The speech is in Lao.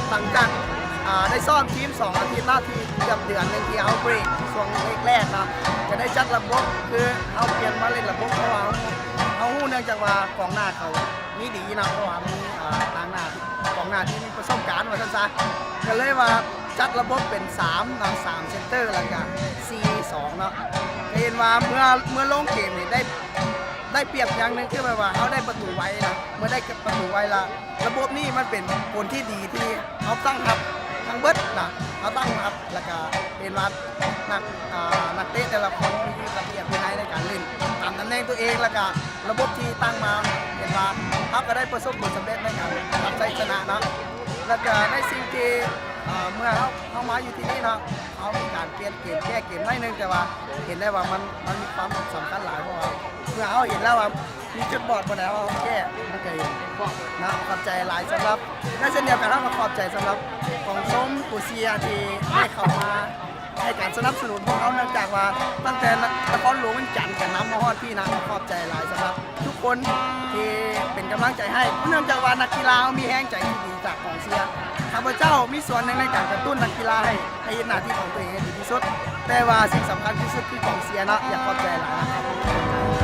ຫຼັງຈາກ ອ່າ ໄດ້ຊ້ອມທີມສອງອາທິດເນາະ ທີ່ເກືອບເດືອນໜຶ່ງທີ່ເຮົາເບຣກຊ່ວງເລກແລກເນາະ ກະໄດ້ຈັດລະບົບ ຄືເຮົາປ່ຽນມາຫຼິ້ນລະບົບ ເພາະວ່າເຮົາ ເຮົາຮູ້ເນື່ອງຈາກວ່າກອງໜ້າເຂົາມີດີເນາະ ເພາະວ່າມີ ອ່າ ຕາງໜ້າ ກອງໜ້າທີ່ມີປະສົບການວ່າຊັ້ນຊະ ກະເລີຍວ່າຈັດລະບົບເປັນສາມເນາະ ສາມເຊັນເຕີ ແລ້ວກະສີ່ສອງເນາະ ກະເຫັນວ່າເມື່ອ ເມື່ອລົງເກມນີ້ໄດ້ ໄດ້ປຽບຢ່າງໜຶ່ງ ຄືແບບວ່າເຮົາໄດ້ປະຕູໄວນະ ເມື່ອໄດ້ປະຕູໄວລະ ລະບົບນີ້ມັນເປັນຜົນທີ່ດີທີ່ເຮົາຕັ້ງຮັບທັງເບິດນະ ເຮົາຕັ້ງຮັບ ແລ້ວກະເຫັນວ່ານັກ ອ່າ ນັກເຕະແຕ່ລະຄົນມີລະບຽບວິໄນໃນການຫຼິ້ນຕາມຕຳແໜ່ງຕົວເອງ ແລ້ວກະລະບົບທີ່ຕັ້ງມາ ເຫັນວ່າເຮົາກະໄດ້ປະສົບຜົນສຳເລັດໃນການຮັບໄຊຊະນະເນາະ ແລ້ວກະໃນສິ່ງທີ່ ເອີ ເມື່ອເຮົາ ເຮົາມາຢູ່ທີ່ນີ້ເນາະ ເຮົາມີການປ່ຽນເກມ ແກ້ເກມໜ້ອຍໜຶ່ງ ແຕ່ວ່າເຫັນໄດ້ວ່າມັນ ມັນມີຄວາມສຳຄັນຫຼາຍ ເພາະວ່າເມື່ອເຮົາເຫັນແລ້ວວ່າມີຈຸດບອດບ່ອນໃດ ເຮົາແກ້ ມັນກະເຫັນເນາະ. ຂອບໃຈຫຼາຍສຳລັບ ແລະ ເຊັ່ນດຽວກັນ ເຮົາກະຂອບໃຈສຳລັບກອງຊົມ ກອງເຊຍທີ່ໄດ້ເຂົ້າມາໃຫ້ການສະໜັບສະໜູນພວກເຮົາ ເນື່ອງຈາກວ່າຕັ້ງແຕ່ນະຄອນຫຼວງວຽງຈັນກະນຳມາຮອດພີ້ນະ ຂອບໃຈຫຼາຍສຳລັບທຸກຄົນທີ່ເປັນກຳລັງໃຈໃຫ້ ເນື່ອງຈາກວ່ານັກກິລາເຮົາມີແຮງໃຈທີ່ດີຈາກກອງເຊຍ ຂ້າພະເຈົ້າມີສ່ວນໜຶ່ງໃນການກະຕຸ້ນນັກກິລາໃຫ້ ໃຫ້ເຮັດໜ້າທີ່ຂອງຕົວເອງໃຫ້ດີທີ່ສຸດ ແຕ່ວ່າສິ່ງສຳຄັນທີ່ສຸດຄືກອງເຊຍເນາະ ຢາກຂອບໃຈຫຼາຍນະ.